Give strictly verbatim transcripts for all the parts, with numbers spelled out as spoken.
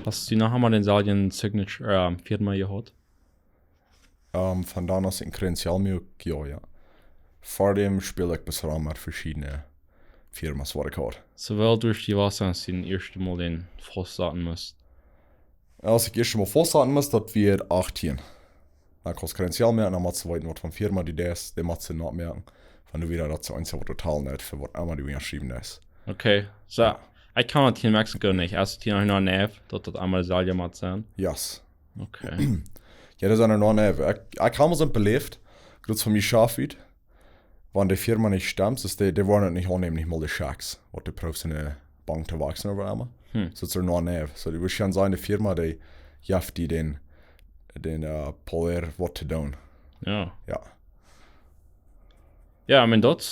Hast du noch emol dän selwjen Signature, ähm, Firma jehaut? Ähm, von dan aus ekj en Credencial mie uk, jo, jo. Ver däm späld ekj bloos rom met veschiedne Firmas waut ekj haud. Soo wiet ekj wist, wia daut daut ieeschte Mol dän faustsaten must. Aus ekj ieescht mol faustsaten must, daut wia achttieen. Dan kaust Credencial moaken, dan motst weeten waut fa Firma du deist, dee motst nich moaken. Von doa wieda daut soo eent waut total nich fa waut emma du unjaschriewen deist. Okay, soo, ekj kaun daut hia en Mexiko nich. Es daut hia noch nich, daut daut emma selwje mott sennen? Yes. Okay. Jo, daut sent noch nich. Ekj, ekj hab mol soo beläft, jrod von mie Schaf ut. Wan de Firma nich stemt, es dee, dee woaren daut nich aunnämen, nich mol de Schecks, waut du proowst enne Bank to wajchsen ooda waut emma. Hm. Soo, daut es noch nich. Soo, du woascht kjennen sennen, de Firma, dee jeft die dän, dän, äh, poder waut to doonen. Jo. Jo. Jo, ekj meen, daut,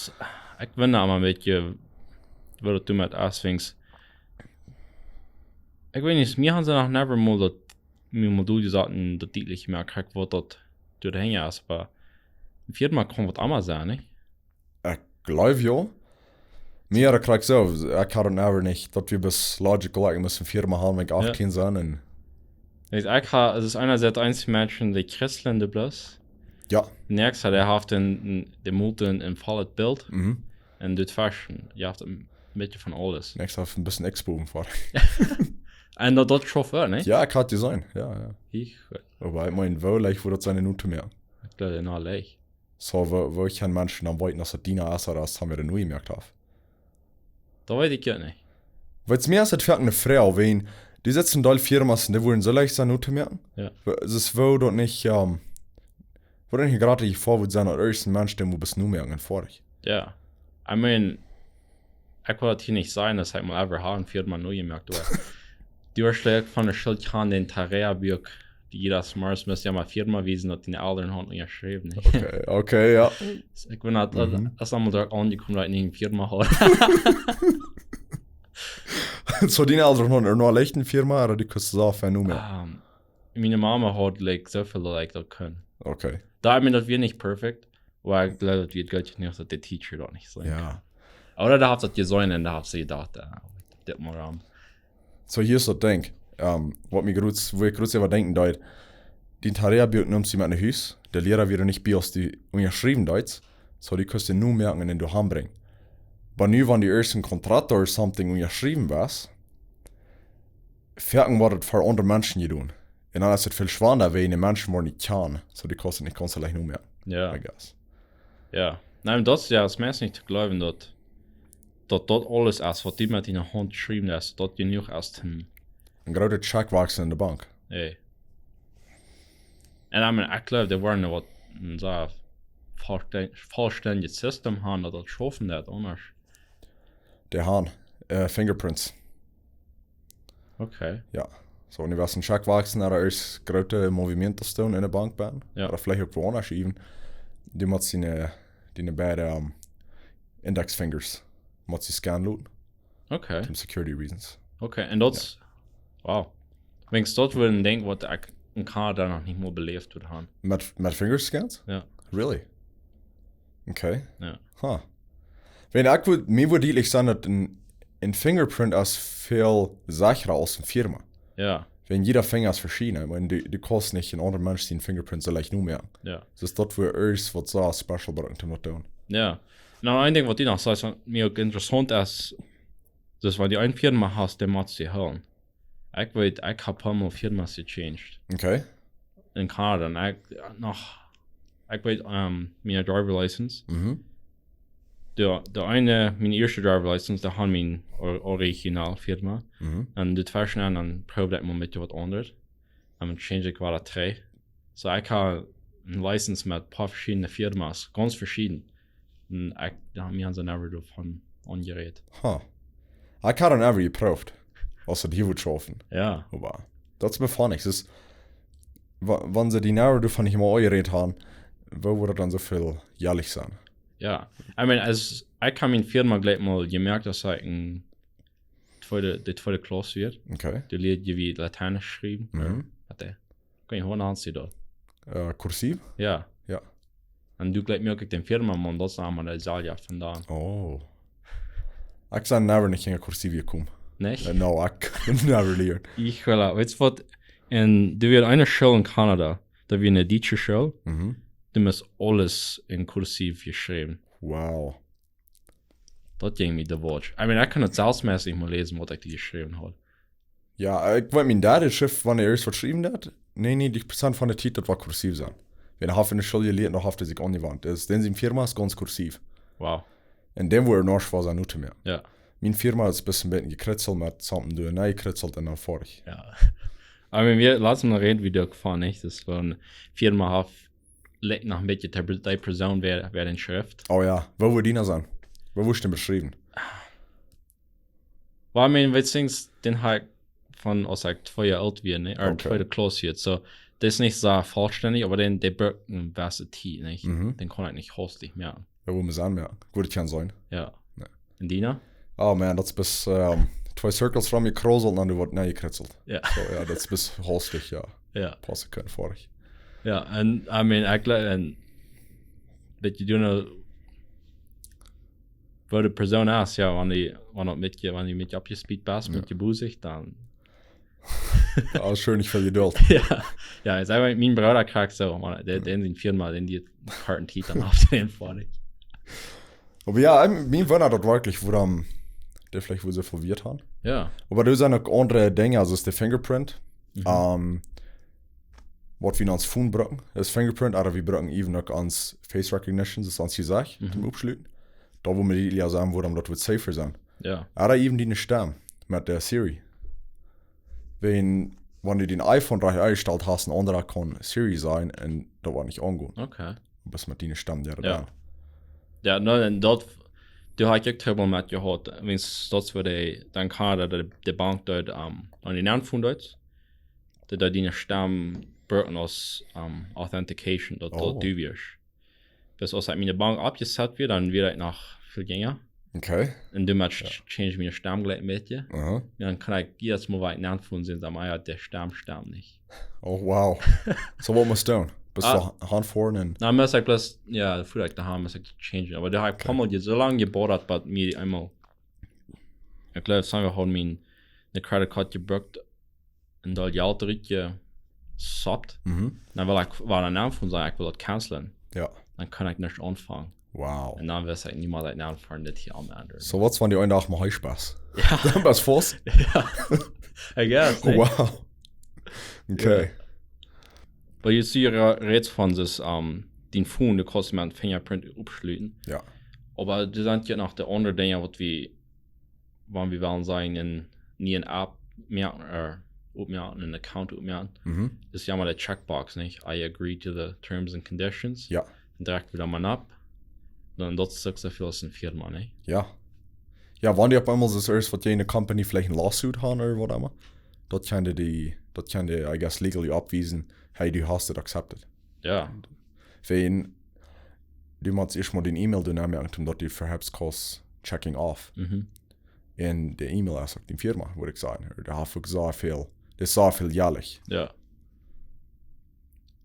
ekj wunda emma een bät, waut daut met Aswings. Ekj weet nich, mie haben see noch never mol daut, mie mol doa jesat un daut dietlich jemoakt, kjikj waut daut doa hinja es, oba en Firma kaun waut emma sennen, nich? Ekj jleew jo. Mie haud daut krakjt soo, ekj haud daut never nich, daut wia bloos logical, ekj must en Firma haben, wan ekj Jo. achttieen sie un Weet, ekj ha, et es eenasied eenje Menschen, dee christeln de bloos. Jo. Näakjste, dee haft en, en, dee mott en, en vollet Bilt. Mhm. Un doa tweschen, dee haft en bät von aules. Näakjste haft en bät Expo ver. Un daut, daut schauft uk, nich? Jo, ekj haud jeseen, jo, jo. Ekj, Oba ekj meen, woo leicht wudd daut sennen, nu to moaken? ekj jleew, nich leicht. Soo, woo, woo kjennen Menschen dan weeten, aus daut diene es ooda aus haben wie daut nu jemoakt haben? Daut weet ekj uk nich. Weetst, mie es daut foaken ne Froag, wan du sitst en deel Firmas un dee wudden soo leicht sennen, nu to moaken. Jo. Woo, es woo daut nich, ähm, woo daut nich grad hia ver wudd sennen, daut irjent een Mensch dän mott bloos nu moaken un foadich. Jo. Ekj meen, ekj well daut hia nich sajen, daut ekj mol ever ha en Firma nu jemoakt, oba du hast schlecht von de Schult aun dän Tarea-Buak, dee jiedet Mol mott je mol Firma wiesen, daut dee aul en Haunt unjaschräwen, nich? Okay, okay, jo. Ekj wunda, daut, Mhm. daut es emol doa aunjekomen, daut ekj nich en Firma haud. Soo, diene Elren hauden noch ne echte Firma, ooda dee kust soo von nu moaken? Ähm, miene Mama haud, like, soo väl daut ekj daut kunn. Okay. Doa, ekj meen, daut wia nich perfekt, oba ekj jleew, daut wia goot jenuach, daut de Teacher daut nich soo. Jo. Ooda dee haft daut jeseen un dee haft see jedocht, äh, dit mol aun. Soo, hia es daut Dinkj. Ähm, waut mie jrod, woo ekj jrod äwa denkjen deed, dien Tarea-Buak nemt see met no Hus, de Liera wia nich bie, aus dee unjaschräwen deed, soo dee kust dee nu moaken un dee doa han brinjen. Oba nu, wan dee ieescht en Kontrakt ooda something unjaschräwen wia, foaken woat daut ver aundre Menschen jedonen. Un dan es et väl schwanda, wan dee Menschen woaren nich kjanen, soo dee kust nich gaunz soo leicht nu moaken, Jo. I guess. Jo. Nä, daut es jo, daut es meist nich to jleewen, daut, daut daut aules es, waut dee met diene Haunt jeschräwen es, daut jenuach es, hm. En groote Check wajchsen enne Bank. Ey. Un ekj meen, ekj jleew, dee woaren waut, een soo vollstän-, vollständijet System haben, daut daut schaufen deit, aundasch. Dee haben, äh, Fingerprints. Okay. Jo. Soo, wan du west en Check wajchsen, dan es groote Movimientos doonen enne Bank bennen. Jo. Ooda veleicht uk wua aundasch even. Dee mott see, äh, dee beid, ähm, Index Fingers mott see scannen loten. Okay. Some security reasons. Okay, un daut, wow. Weens daut wia een Dinkj, waut ekj en Kanada noch nich mol beläft haud. Met, met Fingerscans? Jo. Really? Okay. Jo. Huh. Wan ekj wudd, mie wudd dietlich sennen, daut en, en Fingerprint es väl sechra aus en Firma. Jo. Wan jieda Finja es veschieden. Ekj meen, dee, dee kaust nich en aundren Mensch sien Fingerprint soo leicht nu moaken. Jo. Soo daut wia ieescht waut soo special brukt om daut to doonen. Jo. Nu, een Dinkj, waut du noch sajchst, waut mie uk interessaunt es, daut wan du ne Firma hast, dan motst du dee hoolen. Ekj weet, ekj hab aul mol Firmas gechanged. Okay. En Kanada, un ekj noch, ekj weet, ähm, miene Driver License. Mhm. De, de eene, miene ieeschte Driver License, dee haud miene or-, original Firma. Mhm. Un de tweede, dan proowd ekj mol met waut aundret. Un dan change ekj wada trigj. Soo, ekj hab ne License met poa veschiedne Firmas, gaunz veschieden. Un ekj, jo, mie haben see never doavon aunjerät. Huh. Ekj haud daut never jeproowt, aus daut hia wudd schaufen. Jo. Oba daut es bie mie nuscht. Daut es, wa-, wan see die never doavon nich mol aunjerät haben, woo wudd daut dan soo väl jährlich sennen? Jo. I mean, aus, ekj hab miene Firma jlikj mol jemoakt, aus ekj en tweede, de tweede Klass wia. Okay. Doa lieed je wie Lateinisch schriewen. Mhm. Waut, ey? Kaun je hoolen, hast du daut? Äh, kursiv? Jo. Jo. Un doa jlikj mie uk de Firma, Maun, daut es aulemol de selwje von doa. Oh. Ekj sie never nich en kursiv jekomen. Nich? Äh, no, ekj never lieed. Ekj well, weetst waut? Un doa wia eene School en Kanada, doa wia eene dietsche School. Mhm. Doa wia aules en kursiv jeschräwen. Wow. Daut jinkj mie de Welt. I mean, ekj kunn daut selfst meist nich mea läsen, waut ekj doa jeschräwen haud. Jo, ekj weet, mien Dad, dee schrift, wan hee irjent waut jeschräwen haud, nä, nä, dee Prozent von de Tiet, daut wia kursiv sennen. Wan hee haft en de School jelieet, dan haft hee sikj aunjewant. Daut es, dan sien Firma es gaunz kursiv. Wow. Un dan woat et noch schwoa sennen, nu to moaken. Jo. Mien Firma es een bät, een bät jekritzelt met something doa, nä, jekritzelt un dan foadich. Jo. Oba wie, lot ons mol räden, woo daut jefungen es, nich? Daut wan Firma haft, licht noch een bät de, de Persoon, wäa, wäa dän schrift. Oh jo, woo wudd dee sennen? Woo wudd dee beschräwen? Well, I mean, weetst, dän haud ekj von aus ekj twee Joa oolt wia, nä? Ooda Okay. tweede Klass hia. So, daut es nich soo vollstendich, oba dän, dee brukt eene jewesse Tiet, nich? Mhm. Dän kaun ekj nich hastich moaken. Jo, woo mott sennen, jo. Wudd et kjennen sennen. Jo. Nä. Un dee? Oh man, daut es bloos, ähm, twee Circles rom jekruselt un dan woat nä jekritzelt. Jo. So, jo, daut es bloos hastich, jo. Jo. Pass ekj kjennen foadich. Jo, un, I mean, ekj, un, daut jie doonen, woo de Persoon es, jo, wan dee, wan daut met je, wan dee met je oppjespeedt es, Jo. met je bosich, dan Jo, daut es scheen, nich väl Jeduld. Jo, jo, ekj saj mol, mien Brooda kjricht soo, Maun, dee, Mhm. dee sent väl mol en dee harde Tiet dan opp dän foadich. Oba jo, ekj, mie wundad daut werkjlich, wuarom dee veleicht woo soo väl Wieet haud. Jo. Oba doa sent uk aundre Dinja, soo aus de Fingerprint. Mhm. Ähm, waut wie en ons Phone brucken, es Fingerprint, oba wie brucken even uk ons Face Recognition, daut es ons Jesecht, Mhm. toom oppschluten. Doa wudd mie jo sennen, wuarom daut wudd safer sennen. Jo. Oba even dee Stemm met de Siri. Wan, wan du dän iPhone rajcht enjestalt hast, een aundra kaun Siri sajen un daut woat nich aungonen. Okay. Oba met dee Stemm, jo, Jo. dan. Jo, no, un daut, doa haud ekj uk Trubbel met jehaut. Wan daut wia de, dan kaun de, de Bank daut, ähm, aun dän Phone daut, daut dee dee Stemm brucken aus, ähm, Authentication, daut, daut Oh. du wieescht. Daut aus ekj miene Bank oppjesat wia, dan wia ekj noch väl jinja. Okay. Un doamet Jo. ch-, change miene Stemm jlikj een bät. Aha. Jo, dan kaun ekj jiedet Mol, wan ekj aunfangen sie, dan mea de Stemm, Stemm nich. Oh, wow. So, waut motst du doonen? Best Ah. du ha-, Hand foaren un Na, mott ekj bloos, jo, väl ekj doa han, mott ekj changen. Oba doa haud ekj Okay. poa Mol je-, soo lang jeboodat, bat mie eemol, ekj jleew, soo, wie hauden mie eene Credit Card jebrukt un daut Jelt rutjesauft. Mhm. Dan wull ekj, wia een Naam von sajen, ekj wull daut cancelen. Jo. Dan kunn ekj nich aunfangen. Wow. Un dan wist ekj niemols, daut ekj Naam von dit hia aun ändren. So, waut es, wan du eenen Dach mol hee best? Jo. Dan best du faust? Jo. I guess, nich? Wow. Okay. Jo. Oba jie seenen, äh, räden von daut, ähm, dän Phone, du kaust met een Fingerprint oppschluten. Jo. Oba doa sent jo noch de aundre Dinja, waut wie wan wie wellen sajen, een, nich een App moaken, äh, oppmoaken, een Account oppmoaken. Mhm. Daut es jo mol de Checkbox, nich? I agree to the terms and conditions. Jo. Un drieekj wie doa mol opp. Dan daut es uk soo väl aus eene Firma, nich? Jo. Jo, wan dee opp eemol es irjent waut jie en de Company veleicht een Lawsuit haben ooda waut emma. Daut kaun dee, daut kaun dee, I guess, legally oppwiesen, hey, du hast et accepted. Jo. Wan, du motst ieescht mol dän E-Mail doonen aunmoaken, om daut du veheftst kaust checking off. Mhm. Un de E-Mail es uk dee Firma, wudd ekj sajen. Doa haft uk soo väl, daut es soo väl jährlich. Jo.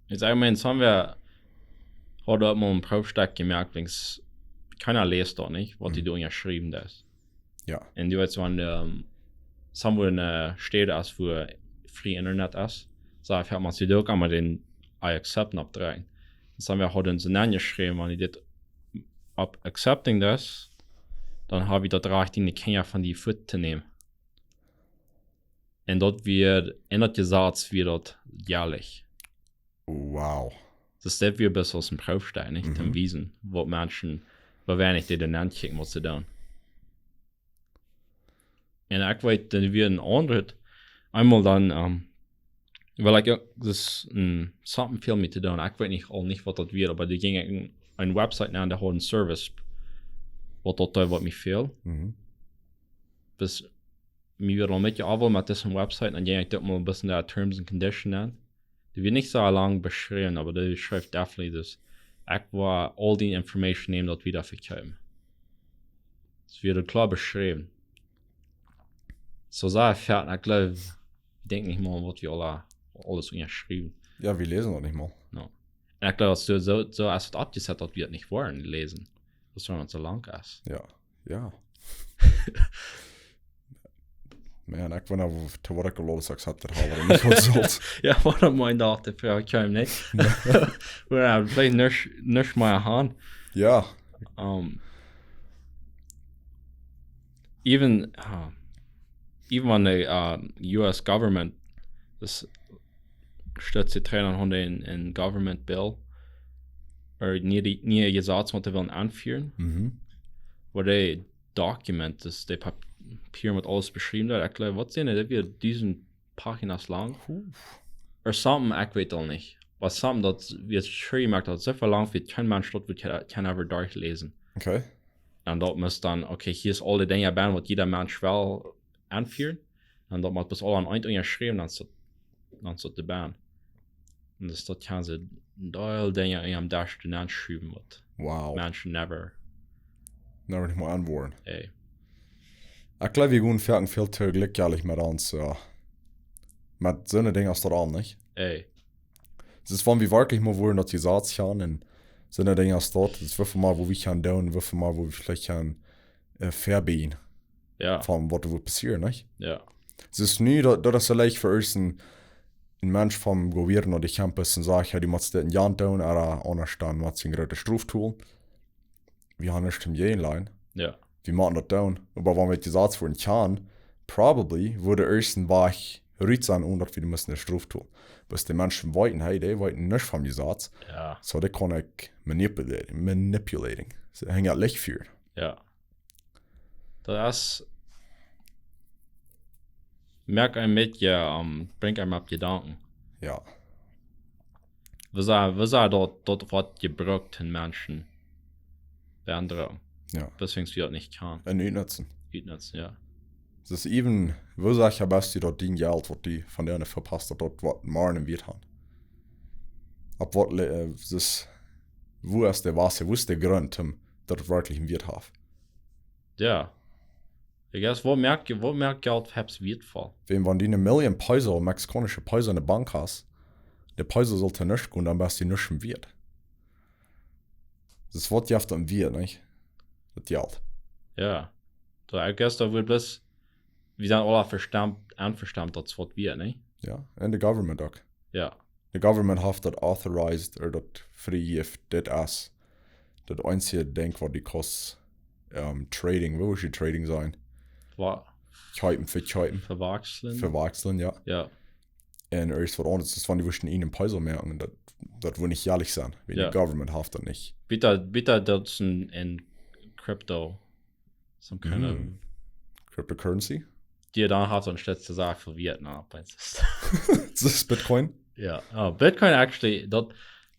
Ekj saj mol, soms wie hauden uk mol een Proowstekj jemoakt, wiels kjeena läst daut nich, waut dee Mhm. doa unjaschriewen es. Jo. Un du weetst, wan, ähm, somewhere en, äh, Staut es, wua free Internet es, saj ekj, mott ekj uk emol dän I accept oppdrieekjen. Un dan wie hauden soo aunjeschräwen, wan du dit opp accepting deist, dan hab ekj daut Rajcht, dee Kjinja von die fuat to nämen. Un daut wia, en daut Jesaz wia daut jährlich. Wow. Daut es daut wia bloos aus een Proowstekj, nich? Mhm. Toom wiesen, waut Menschen, woo weinich dee doa nenn kjikjen, waut see doonen. Un ekj weet, dan wia een aundret, eemol dan, ähm, well ekj uk, daut es een, something väl met to doonen. Ekj weet nich, aul nich, waut daut wia, oba doa jinkj ekj een, een Website nenn, dee haud een Service, waut daut doa, waut mie fäld. Mhm. Daut mie wia aul een bät äwa met dise Website, dan jinkj ekj uk mol een bät de Terms and Condition aun. Dee wia nich soo lang beschräwen, oba dee schreef definitely daut ekj wull aul dee Information nämen, daut wie doa vekjeepen. Daut wia kloa beschräwen. Soo saj ekj, jo, ekj jleew, ekj denkj nich mol, waut wie aula, aules unjaschräwen. Jo, wie läsen daut nich mol. No. Un ekj jleew, daut soo, soo, soo aus et oppjesat, daut wie daut nich wellen läsen. Daut es, wan et soo lang es. Jo, jo. Man, ekj weet nich, woo, to waut ekj aul aules accepted hab, ooda nich aul sult. Jo, waut ekj meen, daut de Fru kjeem, nä? Well, veleicht nich, nich mea han. Jo. Um, even, uh, even wan de uh, U S government, daut stett sikj dran aun een, een government bill, ooda nie, die, nie Jesaz, waut dee wellen aunfieren, Mhm. wua de document, daut de Papier met aules beschräwen, daut ekj jleew, waut sent dee, daut wia dusent Paginas lang. Huh. Ooda something, ekj weet aul nich. Waut something, daut wia sure jemoakt, daut soo väl lang wia, kjeen Mensch daut wia, kjeen, kjeen ever derchläsen. Okay. Un daut mott dan, okay, hia es aul de Dinja bennen, waut jieda Mensch well aunfieren. Un daut mott bloos aul aun eent unjaschräwen, dan es daut, dan es daut de Ban. Un dus daut kjennen see een Deel Dinja en äa Desch nenn schuwen, waut Wow. Menschen never, Never nich mol aunwoaren. ey. Ekj jleew, wie gonen foaken väl too jlikjjeltich met ons, jo. Met soone Dinja aus daut aun, nich? Ey. Daut es, wan wie werkjlich mol wudden daut Jesaz han un soone Dinja aus daut, daut es woo väl mol, woo wie kjennen doonen, woo väl mol, woo wie veleicht kjennen, äh, vebiejen Jo, von waut doa passieren, nich? jo. Daut es nu, daut, daut es veleicht fa ieescht een, een Mensch von gobierno, dee kjemt un sajcht, jo, du motst dit un jant doonen, ooda aundasch dan motst du eene groote Strof tolen. Wie han nuscht om jäajen line. Jo. Wie motten daut doonen. Oba wan wie daut Jesaz wudden kjennen, probably wudd ieescht een Wajch rut sennen, onen daut wie musten de Strof tolen. Bat de Menschen weeten, hey, dee weeten nuscht von Jesaz. Jo. So, dee kaun ekj manipulating, manipulating. See, hinja daut Licht fieren. Jo. Daut es, moakt een met, jo, um, brinjt een opp Jedanken. Jo. Woo see, woo see daut, daut woat jebrukt, om Menschen beendrucken. Jo. Deswäajen wie daut nich kjennen. Un utnutzen. Utnutzen, jo. Daut es even, woo secha best du, daut dien Jelt, waut du von dee vepasst hast, daut woat morjen een Wieet han? Opp waut, le- äh, daut es, woo es de Wota, woo es de Grunt, om daut daut werkjlich een Wieet haft? Jo. I guess, waut moakt, waut moakt Jelt hepps wieetvoll? Wan, wan du eene Million Peso, mexikaunsche Peso en de Bank hast, de Peso saul to nuscht gonen, dan best du nuscht wieet. Daut es waut jeft dan wieet, nich? Daut Jelt. Jo. So, I guess, daut woat bloos, wie sent aule vestaunt, envestaunt, daut es waut wieet, nich? Jo, un de government uk. Jo. De government haft daut authorized, ooda daut vejäft, dit es daut eensje Dinkj, waut du kaust, ähm, trading, woo wudd je trading sennen? Wa- Kjeepen, vekjeepen. Vewakjslen. Vewakjslen, jo. Jo. Un ieescht waut aundasch es, wan du wurscht een Peso moaken, daut, daut wudd nich jäajlich sennen. Wan Jo. de government haft daut nich. Bitte, bitte, daut es een, een Crypto. Some kind of Mhm. Cryptocurrency? Dee dan haft een Stekj to sajen fa Vietnam, opp eens. Daut es Bitcoin? Jo. Oh, Bitcoin actually, daut,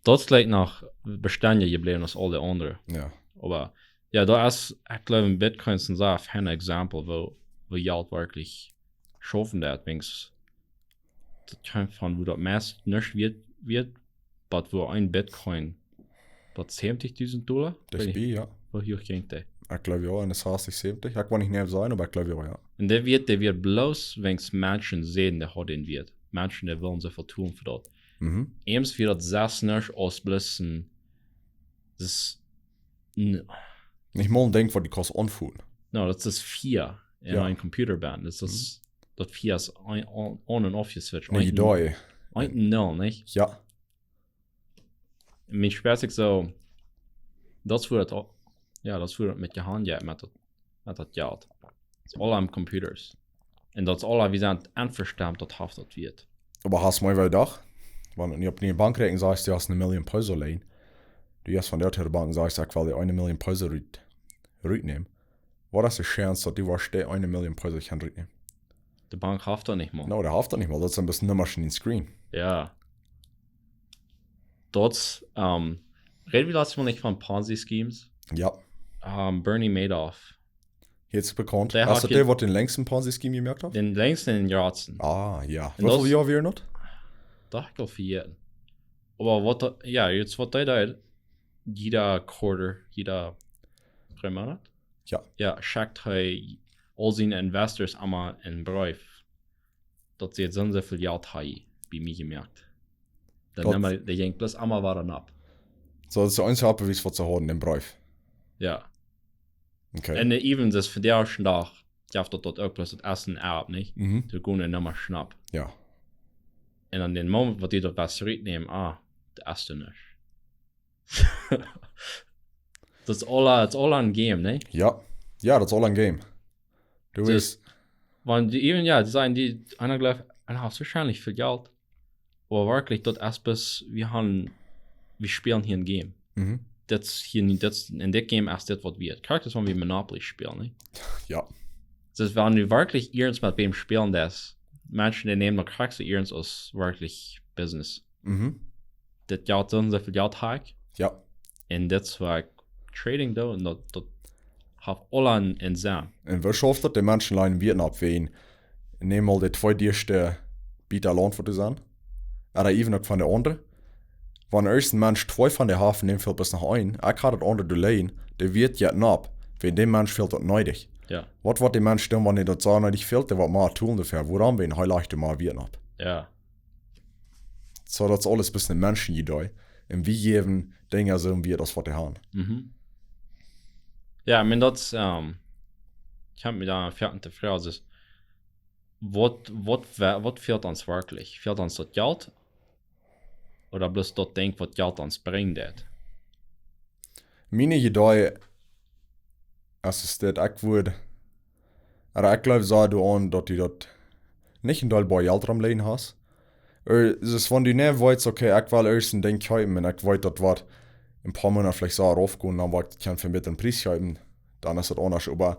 daut es like noch bestaunt jebläwen aus aul de aundre. Jo. Oba jo, daut es, ekj jleew, een Bitcoin es een sea fein Exempel, woo, woo Jelt werkjlich schaufen deit, wiels daut kjemt von, woo daut meist nich wieet, wieet, oba woo een Bitcoin, waut, säwentijdusent Dolla? Weet nich, Dichtbie, jo. woo huach jinkj dee? Ekj jleew jo, enne sastich, säwentich. Ekj woa nich jeneiw sajen, oba ekj jleew jo, jo. Un dee wieet, dee wieet bloos, wiels Menschen säden, dee haud een Wieet. Menschen, dee wullen soo väl tolen fa daut. Mhm. Eems wia daut sastich aus bloos een, daut es, n- Nich mol een Dinkj, waut du kaust aunfoten. no, daut es vea en Jo. een Computer bennen. Daut es, daut vea es on, on, on un off jeswitcht. Nich Een, doa. een null, nich? Jo. Mien Spaz, ekj soo, daut es woo daut, jo, daut es woo daut met de Haunt jeit, met daut, met daut Jelt. Daut es aul aun Computers. Un daut es aul, wie sent envestaunt, daut haft daut wieet. Oba hast mol wada doch, wan du opp de Bank räakjen sajchst, du hast eene Million Peso lijen. Du jeist von de Bank un sajchst, ekj well dee eene Million Peso rut, rutnämen. Waut es de Chance, daut du woascht dee eene Million Peso kjennen rutnämen? De Bank haft daut nich mol. No, dee haft daut nich mol. Daut sent bloos Nummasch opp dän Screen. Jo. Daut, ähm, räd wie latst mol nich von Ponzi Schemes? Jo. Ähm, Bernie Madoff. Hee es bekaunt. Dee Es haft daut je- dee, waut dän längsten Ponzi Scheme jemoakt haft? Dän längsten un dän jratsten. Ah, jo. Un Woo väl daut- Joa wia daut? Daut ekj aul vea. Oba waut, jo, nu waut dee deed, jieda Quarter, jieda dree Moonat? Jo. Jo, schekjt hee aul siene Investors emma een Breef, daut see soo un soo väl Jelt hauden bie mie jemoakt. Dan Daut- emma, dee jinkj bloos emma wada opp. Soo, daut es de eensje Bewies, waut see hauden, dän Breef. Jo. Okay. Un, äh, even daut vondoag dän Dach, jeft daut daut uk, bloos daut es een App, nich? Mhm. Du gonen en Numma schnapp. Ja. Un aun dän Moment, waut du daut west rutnämen, ah, daut es doa nich. Daut es all, it's all a game, nich? Ja. Ja, daut es all a game. Du Dus, weetst, wan du even, jo, dee sajen, dee, eena jleeft, eena haft woarschienlich väl Jelt. Oba werkjlich, daut es bloos, wie haben, wie spälen hia een Game. mhm. Daut es hia nich, daut es, en dit Game es dit waut wie, krakjt soo aus wan wie Monopoly spälen, nich? Ja. Dus wan du werkjlich iernst met wäm spälen deist, Menschen, dee nämen daut krakjt soo iernst aus werkjlich Business. Mhm. Daut Jelt, soo väl Jelt hab ekj. Ja. Un daut es waut ekj Trading doo, un daut, daut haft aula een, een Senn. Un woo schauft daut, de Menschen leien Wieet opp, wan, näm mol de twee dieeschte Bieta Launt, waut doa sent. Ooda even uk von de aundre. Wan ieescht een Mensch twee von dee haft, näm väl bloos noch een. Ekj haud daut aundre doa lijen, dee Wieet jeit nopp, wan däm Mensch fält daut needich. Jo. Waut woat de Mensch doonen, wan dee daut soo needich fält, dee woat mea toolen doafäa? Wuarom? Wan hee lajcht mea Wieet opp. Jo. Soo, daut es aules bloos een Menschenidee. Un wie jäwen Dinja soo Wieet aus waut dee haben. Mhm. Jo, ekj meen, daut es, ähm, ekj hab mie doa foaken jefroacht, es, waut, waut, wa-, waut fält ons werkjlich? Fält ons daut Jelt? Ooda bloos daut Dinkj, waut Jelt ons brinjt, daut? Miene Idee, aus es dit, ekj wudd, ooda ekj jleew soo doaraun, daut du daut nich een Deel bie Jelt romlijen hast. Ooda es, wan du nich weetst, okay, ekj well ieescht een Dinkj kjeepen un ekj weet, daut woat een poa Moonat veleicht soo raufgonen, dan woa ekj daut kjennen fa een bätren Pries kjeepen, dan es daut aundasch. Oba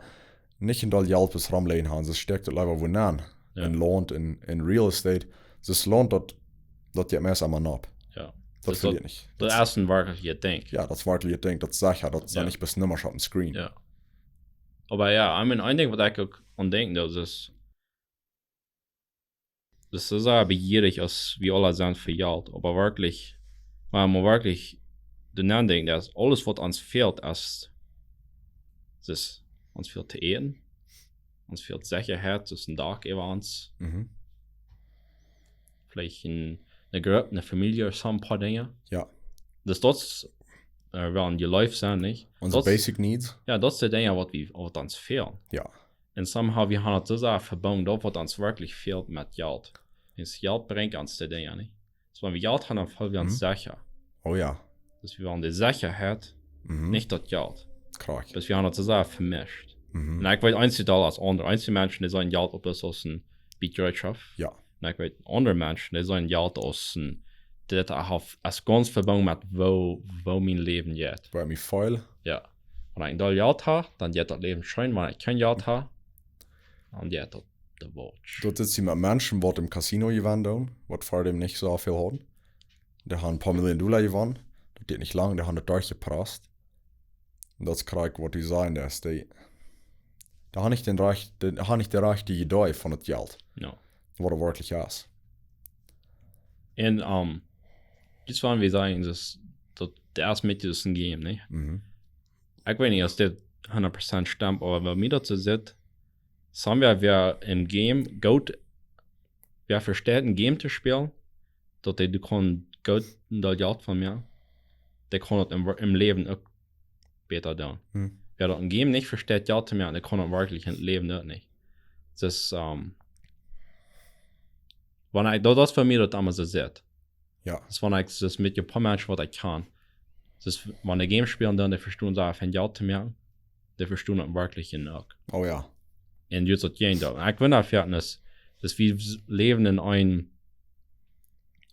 nich een Deel Jelt bloos romlijen haben, soo stäakjt daut leewa wua nenn. Jo. En Launt, en, en Real Estate. Daut Launt, daut, daut jeit meist emma nopp. Jo. Daut Dus fält daut, nich. daut es een werkjlich Dinkj. Jo, daut es werkjlich een Dinkj, daut es secha, daut sent Jo. nich bloos Nummasch opp een Screen. Jo. Oba jo, ekj meen, een Dinkj, waut ekj uk aun denkj, daut es, daut es soo bejierich, aus wie aula sent fa Jelt, oba werkjlich, wan wie werkjlich doaraun denkjen, daut aules, waut ons fält, es, es ons fält to äten, ons fält Sechaheit, es een Dak äwa ons, Mhm. veleicht een, eene Grupp, eene Famielje ooda soo een poa Dinja. Jo. Dus daut es, äh, woaren jeleeft sennen, nich? Onse Daut es, basic needs. jo, daut sent de Dinja, waut wie, waut ons fälen. Jo. Un somehow, wie haben daut soo sea vebungen, daut waut ons werkjlich fält met Jelt. Un Jelt brinjt ons de Dinja, nich? Dus wan wie Jelt haben, dan fält wie ons Mhm. secha. Oh jo. Dus wie wellen de Sechaheit, Mhm. nich daut Jelt. Krakjt. Dus wie haben daut soo sea vemischt. Mhm. Un ekj weet, eenje Deel aus aundre, eenje Menschen, dee seenen Jelt opp daut aus een Beat Rachel. Jo. Un ekj weet, aundre Menschen, dee seenen Jelt aus een, daut haft, es gaunz vebungen met woo, woo mien Läwen jeit. Bie mie feil. Jo. Wan ekj een Deel Jelt hab, dan jeit daut Läwen scheen, wan ekj kjeen Jelt hab, dan jeit daut de Welt. Daut es met Menschen, waut em Casino jewonnen haben, waut ver däm nich soo väl hauden. Dee haben een poa Milljoon Dolla jewonnen. Daut deed nich lang, dee haben daut derchjeprast. Un daut es krakjt, waut du sajchst, daut es dee, dee haben nich dän rajcht-, dee haben nich de rajchte Idee von daut Jelt. Jo. Waut daut werkjlich es. Un, ähm, dit woaren wie sajen, daut, daut, daut es met een Game, nich? Mhm. Ekj weet nich, aus dit hundat Prozent stemt, oba wan mie daut soo sitt, soo wie, wie em Game goot, wie vestonen een Game to spälen, daut dee, dee kaun goot een Deel Jelt von moaken, dee kaun daut em, em Läwen uk bäta doonen. Hm. Wäa daut een Game nich vestonen haft, dee kaun daut werkjlich em Läwen uk nich. Dus, ähm, wan ekj, daut, daut es fa mie daut emma soo sitt. Jo. Dus wan ekj, dus met een poa Menschen waut ekj kjan. Dus wan dee Games spälen, dan dee vestonen daut von Jelt to moaken, dee vestonen daut werkjlich uk. Oh jo. Un du hast daut jein daut. Un ekj wunda, wie daut es, dus wie s-, läwen en een,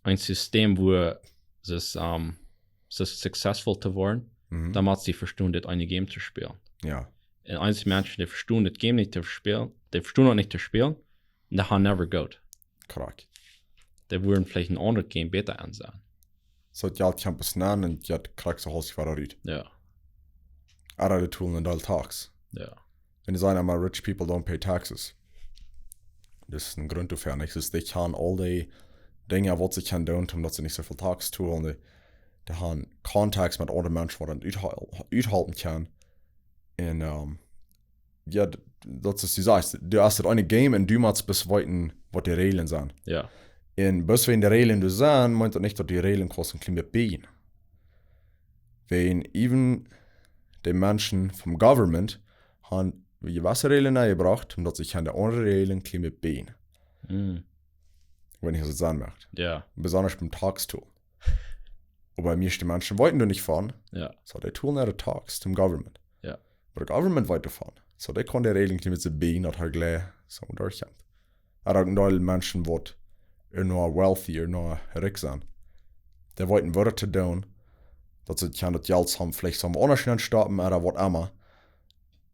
een System, wua, dus, ähm, so successful to woaren, Mhm. dan mott see vestonen, dit eene Game to spälen. Jo. Un eenje Menschen, dee vestonen dit Game nich to spälen, dee vestonen daut nich to spälen, un dee haben never goot. Krakjt. Dee wudden veleicht een aundret Game bäta aunseenen. Soo, daut Jelt kjemt bloos nenn un daut krakjt soo haulf Joa rut. Jo. Ooda dee tolen een Deel Tax. Jo. Wan dee sajen emma, rich people don't pay taxes. Daut es een Grunt doafäa, nich? Dus dee kjennen aul dee Dinja, waut see kjennen doonen, om daut see nich soo väl Tax tolen. Dee, dee haben Contacts met aundre Menschen, waut an uthal-, uthalpen kjennen. Un, ähm, jo, d-, daut es, du sajchst, du hast daut eene Game un du motst bloos weeten, waut de Räajlen sent. Jo. Un bloos wan de Räajlen doa sent, meent daut nich, daut de Räajlen kjennen een kjlien bät bieejen. Wan even de Menschen vom Government haben jewesse Regeln nenjebrocht, om daut see kjennen de aundre Regeln kjliene bät bieejen. Mm. Wan ekj daut sajen mucht. Ja. Besonda biem Tax Tool. Oba mieeschte Menschen weeten doa nich von. Ja. So, dee toolen äare Tax toom Government. Ja. Oba de Government weet doavon. So, dee kaun de Regeln kjliene bät bieejen, daut hee jlikj soo derchkjemt. Ea uk een Deel Menschen waut ea noch wealthy, ea noch rikj sent. Dee weeten waut to doonen. Daut see kjennen daut Jelt soo veleicht soo aundasch nenstoppen, ooda waut emma.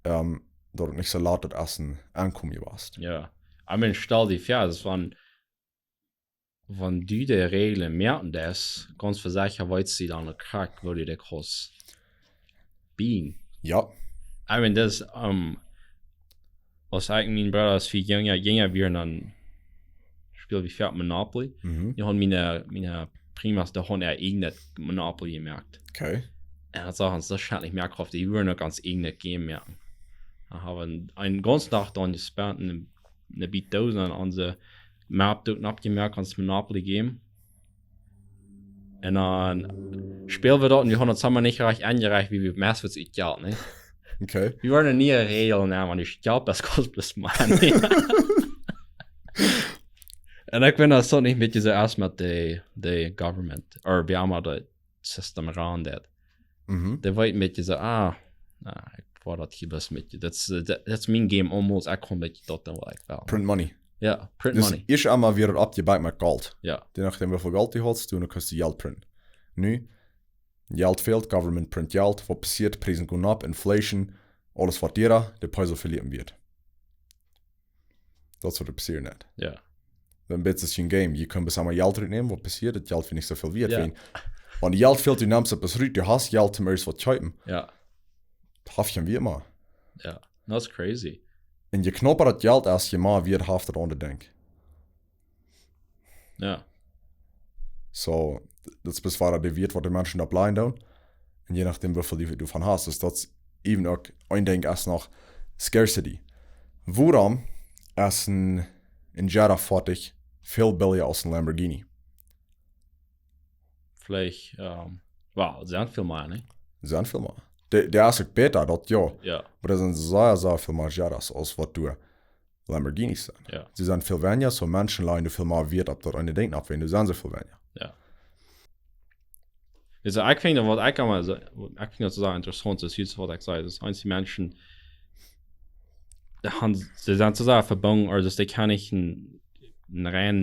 Ähm, daut et nich soo lot daut Essen aunkomen jewast. Ja. I mean, stal die väa, daut wan, wan du de Regeln moaken deist, gaunz fa secha weetst du dan uk krakjt, woo du de kaust bieejen. Ja. I mean, daut es, ähm, aus ekj un mien Brooda, aus wie jinja, jinja wieren, dan späld wie väl Monopoly. Mhm. Dee hauden miene, miene Primas, dee hauden äa eejnet Monopoly jemoakt. Okay. Un daut sach ons wahrscheinlich mea Krauft, dee wudden uk ons eejnet Game moaken. Dan haben wie een, een gaunzen Dach dan jespent, een, een bät Dosen aun onse Map doot oppjemoakt, ons Monopoly Game. Un dan späld wie daut un wie hauden daut soo mau nich rajcht aunjerajcht, woo wie meist waut utjelt, nä? Okay. Wie wudden nie Regeln nämen, wan du utjelst, daut koscht bloos Money. Un ekj weet, daut es nich met dise, aus met de, de government, ooda wie haben daut System around that. Mhm. Dee weeten met dise, ah, na, ekj woa daut hia bloos met, daut es, daut, daut es mien Game almost, ekj kaun met daut doonen waut ekj well. Print money. Ja, print Dus money. ieescht emol wia daut oppjebakt met Jelt. Ja, Je nachdem woo väl Jelt du hast, du kaust Jelt printen. Nu, Jelt fält, Government print Jelt, waut passieet? Priesen gonen opp, Inflation, aules woat diera, de Pries velieren wieet. Daut es waut passieren woat. ja. Dan best du een Game, du kaust bloos emol Jelt rutnämen, waut passieet? Daut Jelt wieet nich soo väl wieet. Ja. Wan, wan du Jelt fälst, du nemst daut bloos rut, du hast Jelt toom ieescht waut kjeepen. Ja, Haft kjeen Wieet mea. Ja, daut es crazy. Un je knaupet daut Jelt es, je mea Wieet haft daut aundre Dinkj. Ja, So, daut es bloos wada de Wieet waut de Menschen doa bliewen doonen. Un je nachdem woo väl du, du von hast. Dus daut es even uk een Dinkj es noch scarcity. Wuarom es een, een Jetta Foatich väl billja aus een Lamborghini? Veleicht, ähm, wow, daut sent väl mea, nä? Sent väl mea. De, de es uk bäta, daut jo. Ja, Oba doa sent sea, sea väl mea Jettas aus waut du Lamborghinis sent. Ja. See sent väl weinja, so Menschen lajen väl mea Wieet opp daut eene Dinkj, opp wan du sent soo väl weinja. Ja. Also, ekj finj waut ekj emma soo, waut ekj finj daut soo interessaunt, daut es waut ekj saj, daut eenje Menschen, dee han, see sent soo sea vebungen, ooda daut dee kjennen nich een, een rein,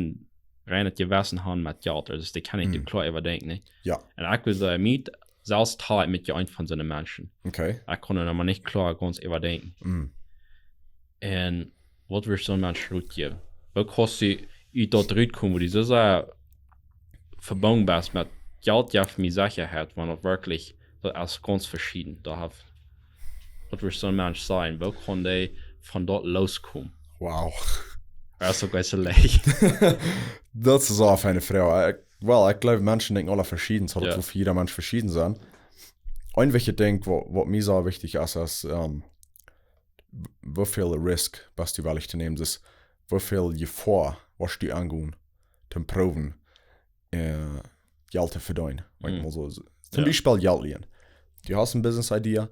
reinet Jewessen haben met Jelt, ooda daut dee kjennen nich Mm. kloa äwadenkjen, nä? Ja. Un ekj well sajen, mie selfst tal ekj met je een von soone Menschen. Okay. Ekj kaun doa mau nich kloa gaunz äwadenkjen. Mm. Un waut wudd soon Mensch rutjäwen? Woo kaust du ut daut rutkomen, woo du soo sea vebungen best met Jelt, jeft mie Sechaheit, wan daut werkjlich, daut es gaunz veschieden. Daut haft, waut wudd soon Mensch sajen? Woo kaun dee von daut loskomen? Wow. Daut es uk best leicht. Daut es uk eene feine Froag. Ekj, well, ekj gleew, Menschen denkjen aule veschieden, so daut Ja. Wudd fa jieda Mensch veschieden sennen. Een wichtjet Dinkj, waut, waut mie sea wichtich es, es, ähm, woo väl Risk best du wellich to nämen? Dus, woo väl Jefoa woascht du aungonen, toom proowen, äh, Jelt to vedeenen? Wan ekj Mm. mol soo, toom Ja. Biespel Jelt lienen. Du hast eene Business Idee,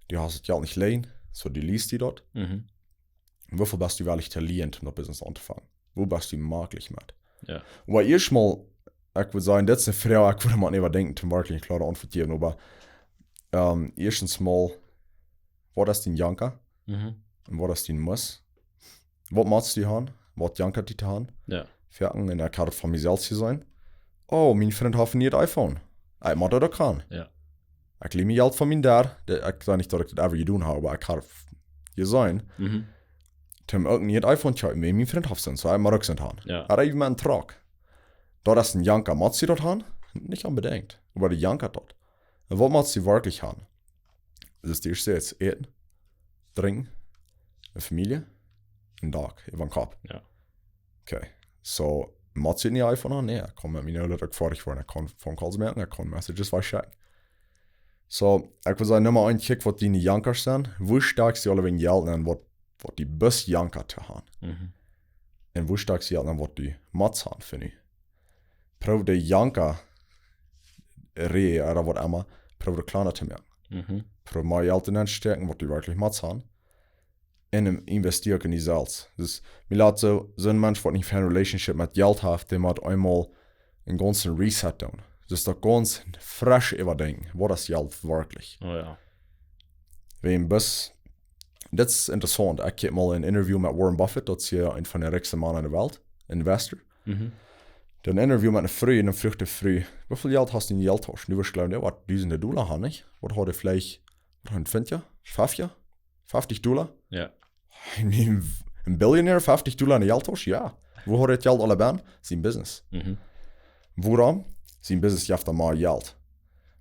du hast daut Jelt nich lieen, so du lieescht die daut. Mhm. Woo väl best du wellich to lienen, om daut Business auntofangen? Woo best du mäajlich met? Ja. Oba ieescht mol, ekj wudd sajen, daut es eene Froag, ekj wudd mau äwadenkjen, toom werkjlich eene kloare Auntwuat jäwen, oba, ähm, ieeschtens mol, waut es dien Janka? Mhm. Un waut es dien Must? Waut motst du haben? Waut jankat die to haben? Ja. Foaken, un ekj haud daut von mie selfst jeseenen. Oh, mien Frint haft een nieet iPhone. Ekj mott daut uk haben. Ja. Ekj lie mie Jelt von mien Dad, dee, ekj saj nich daut ekj daut ever jedonen hab, oba ekj haud jeseenen. Mhm. Toom uk een nieet iPhone kjeepen, wiels mien Frint haft eent, so ekj mott uk eent haben. Ja. Haud eent mien Truck. Daut es een Janka, motst du daut haben? Nich onbedinjt. Oba dee jankat daut. Un waut motst du werkjlich haben? Daut es daut ieeschte, es Äten, Drinkjen, eene Famielje, een Dak äwa dän Kopp. Ja. Okay. So, motst du een iPhone haben? Nä, ekj kaun met mien Oorlog uk foadich woaren. Ekj kaun Phone Calls moaken, ekj kaun Messages wajchschekjen. So, ekj wudd sajen, Numma eent, kjikj waut diene Jankas sent. Woo stoakst du aulawäajen Jelt aun, waut, waut die bloos jankat to haben? Mhm. Un woo stoakst du Jelt aun, waut du motst haben, fia nu? Proow de Janka, Rä, ooda waut emma, proow daut kjlieena to moaken. Mhm. Proow mea Jelt nenn to stoaken, waut du werkjlich motst haben. un em-, investeer uk en die selfst. Dus, mie lat soo, soon Mensch waut nich väl Relationship met Jelt haft, dee mott eemol een gaunzen Reset doonen. Dus daut gaunz fresch äwadenkjen, waut es Jelt werkjlich? Oh ja. Wäajen bes, dit es interessaunt. Ekj haud mol een Interview met Warren Buffett, daut es hia een von de rikjste Mana en de Welt, Investor. Mhm. Doa een Interview met eene Fru, un dan fruach de Fru: "Woo väl Jelt hast du en de Jelttausch?" Nu wurscht jleewen, dee haud dusende Dolla, haud hee nich? Waut haud hee veleicht, waut haud hee, twintich, fefftich? Fefftich Dolla? Ja. Ekj meen, een Billionär, fefftich Dolla en de Jelttausch? Jo. Woo haud hee daut Jelt aula bie? Sien Business. Mhm. Wuarom? Sien Business jeft am mea Jelt.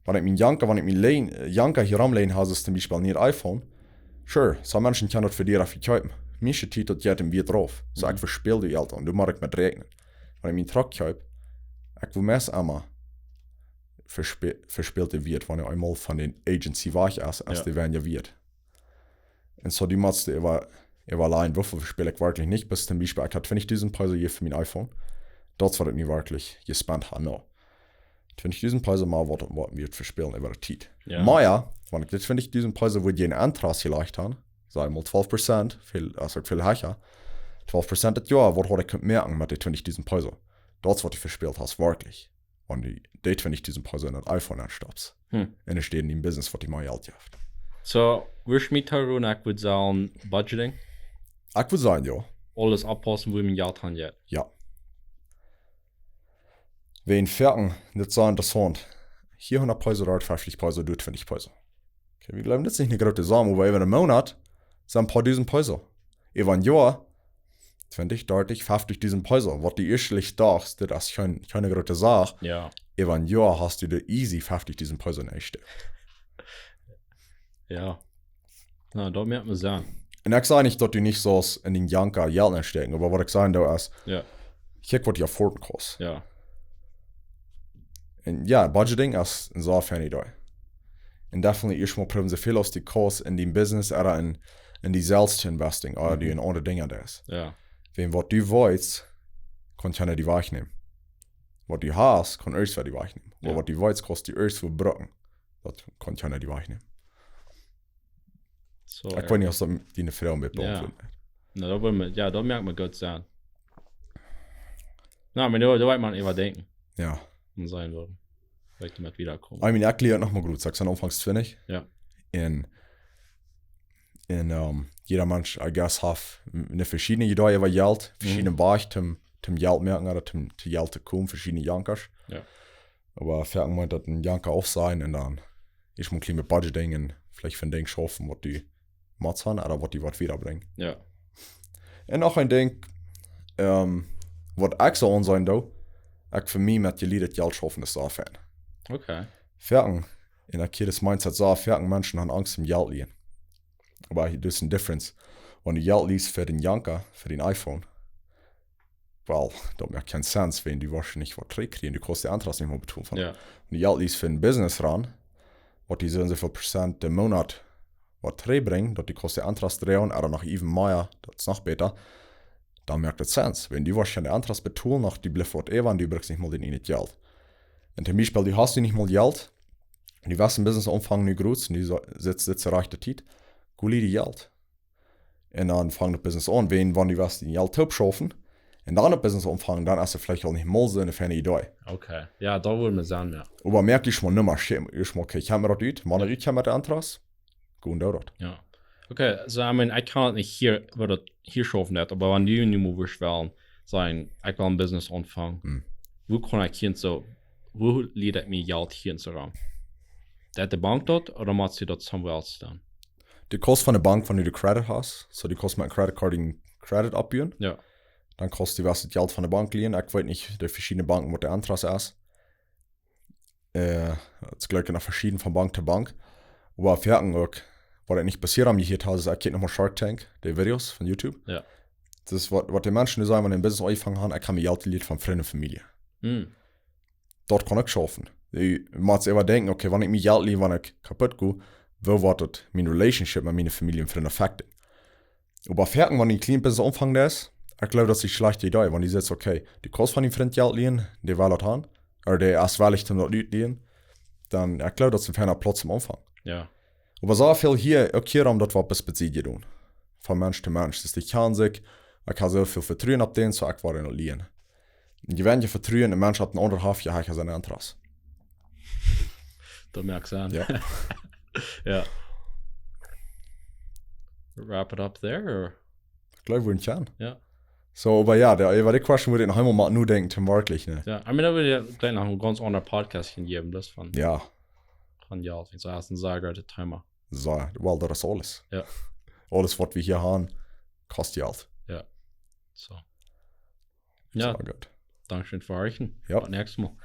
Wan ekj mien Janka, wan ekj mien Leen-, Janka hia romleien hab, es toom Biespel nich een iPhone. Sure, some Menschen kjennen daut fa die vekjeepen. Mie es de Tiet daut jeit em Wieet rauf. So, Mhm. Ekj vespäl daut Jelt aun. Doa mott ekj met räakjnen. Wan ekj mien Truck kjeep, ekj wull meist emma vespe-, vespält de Wieet, wan hee eemol von de Agency wajch es, es Ja. dee weinja wieet. Un so, du motst äwa, äwalaijen, woo väl vespäl ekj werkjlich nich, bes toom Biespel, ekj haud twintichdusent Peso hia fa mien iPhone. Daut es waut ekj nu werkjlich jespent hab, no. Twintichdusent Peso mea waut, waut wie vespälen äwa de Tiet. Ja. Mea, wan ekj dee twintichdusent Peso wudd jäajen Interest jelajcht haben, saj mol twalf Prozent, väl, aulsoo väl hecha, twalf Prozent daut Joa, waut haud ekj kunt moaken met dee twintichdusent Peso? Daut es waut du vespält hast, werkjlich. Wan du dee twintichdusent Peso en daut iPhone aunstoppst. Hm. Un doa steit en dien Business waut die mea Jelt jeft. So, wurscht mie tooräden, ekj wudd sajen, budgeting. Ekj wudd sajen, jo. Aules oppaussen, woo mien Jelt hanjeit. Jo. Wäajen foaken, dit es soo interessaunt. Hia hundat Peso, doa fefftich Peso, doa twintich Peso. Okay, wie jleewen, dit es nich eene groote Summe, oba äwa een Moonat sent een poa dusent Peso. Äwa een Joa twintich, dartich, feftichdusent Peso. Waut du ieescht veleicht dochst, dit es kjeen, kjeene groote Sach. Jo. Äwa een Joa hast du doa easy feftichdusent Peso en ieescht. Jo. Na, daut moakt mie Senn. Un ekj saj nich daut du nich sust en dien Janka Jelt enstäakjen, oba waut ekj sajen doo es, Jo. kjikj waut die afforden kost. Jo. Un jo, budgeting es een sea feine Idee. Un definitely ieescht mol proowen soo väl aus du kaust en dien Business ooda en, en die selfst to investing, ooda du en aundre Dinja deist. Jo. Wäajen waut du weetst, kaun kjeena die wajchnämen. Waut du hast, kaun irjentwäa die wajchnämen. Oba Jo. Waut du weetst, kaust du irjentwoo brucken. Daut kaun kjeena die wajchnämen. So, Ekj weet nich aus daut diene Froag een bät Jo. beauntwuaden. Na, daut wudd mie, jo, daut moakt mie goot Senn. Na, oba doa, doa woat maun äwadenkjen. Jo. Un seenen woo, woo ekj doamet wieda kom. I mean, ekj lia noch mol groot, ekj sie aunfangs twintich. Jo. Un, un, ähm, jieda Mensch, I guess, haft eene veschiedne Idee äwa Jelt, veschiedne Wajch toom, toom Jelt moaken, ooda toom, toom Jelt to komen, veschiedne Jankas. Jo. Oba foaken mott daut een Janka aufsajen un dan ieescht mol kjlien met budgeting un veleicht fa een Dinkj schaufen, waut du motst haben, ooda waut die waut wieda brinjt. Jo. Un noch een Dinkj, ähm, waut ekj soo aunseenen doo, ekj fa mie met jelieedet Jelt schaufen es sea fein. Okay. Foaken, un ekj hia daut Mindset soo, foaken Menschen haben Angst om Jelt lienen. Oba hia es een difference. Wan du Jelt liest fa dän Janka, fa dän iPhone, well, daut moakt kjeen sense, wan du woascht nich waut trigjkjrieen, du kaust dän Interest nich mea betolen von. Jo. Wan du Jelt liest fa een Business ran, waut die soo un soo väl Prozent dän Moonat waut trigjbrinjt, daut du kaust dän Interest droagen, ooda noch even mea, daut es noch bäta, dan moakt daut sense. Wan du woascht kjeen Interest betolen, noch du blifst waut äwa, un du brukst nich mol dän ieejnen Jelt. Un toom Biespel, du hast nich mol Jelt, du west een Business aunfangen nu groot, un du so-, sitst, sitst de rajchte Tiet, go lie die Jelt. Un dan fang daut Business aun. Wan, wan du west dän Jelt toop schaufen un dan daut Business aunfangen, dan es daut veleicht aul nich mol soo eene feine Idee. Okay. Jo, daut wudd mie Senn, jo. Oba moak die ieescht mol Numma, sch-, ieescht mol, okay, ekj hab mie daut ut, wan ekj hab mie daut Interest, go un doo daut. Jo. Okay, so, I mean, ekj kaun daut nich hia, woo daut hia schaufen deit, oba wan du nu mol wurscht wellen sajen, ekj well een Business aunfangen. Hm. Woo kaun ekj hia soo, woo lie ekj mie Jelt hia soo ran? Deit de Bank daut, ooda motst du daut somewhere else doonen? Du kaust von de Bank, wan du de Credit hast, so du kaust met een Credit Card dän Credit oppbuen. Jo. Dan kaust du waut Jelt von de Bank lienen. Ekj weet nich, de veschiedne Banken, waut de Interest es. Äh, daut es, jleew ekj, noch veschieden von Bank to Bank. Oba foaken uk, waut ekj nich passieet aun mie hia, es, ekj kjikj noch mol Shark Tank, de Videos von YouTube. Jo. Daut es waut, waut de Menschen nu sajen, wan see een Business aunfangen haben, ekj hab mie Jelt jelieet von Frind un Famielje. Hm. Daut kaun ekj schaufen. Du motst äwadenkjen, okay, wan ekj mie Jelt lie, wan ekj kaput go, woo woat daut miene Relationship met miene Famielje un Frind affecten? Oba foaken, wan du een kjlien Business aunfangen deist, ekj jleew, daut es eene schlajchte Idee, wan du sajchst, okay, du kaust von dän Frint Jelt lienen, dee well daut haben, ooda dee es wellich toom daut utlienen, dan, ekj jleew, daut es een feina Plauz toom aunfangen. Jo. Oba soo väl hia, uk hia om daut waut bes-, besied jedonen. von Mensch to Mensch. Dus dee kjanen sikj, ekj hab soo väl Vetruen opp dän, soo ekj woa dän lieren. Un jeweenlich Vetruen, een Mensch haft een aundret Hoafje, haft hee siene Interesse. Daut moakt Senn. Jo. Jo. Wrap it up there, or? Ekj jleew, wie kjennen. Jo. Soo, oba jo, dee, äwa dee Question mott ekj noch eemol mau nodenkjen, werkjlich, nä? Jo, I mean, daut wudd je dan noch een gaunz aundren Podcast kjennen jäwen, bloos von, Jo. von Jelt. Ekj saj, daut es een sea grootet Thema. Soo, well, daut es aules. Jo. Aules, waut wie hia haben, kost Jelt. Soo. Jo, Soo, goot. Dankscheen fa horchen. Jo. Bat näakjstet Mol.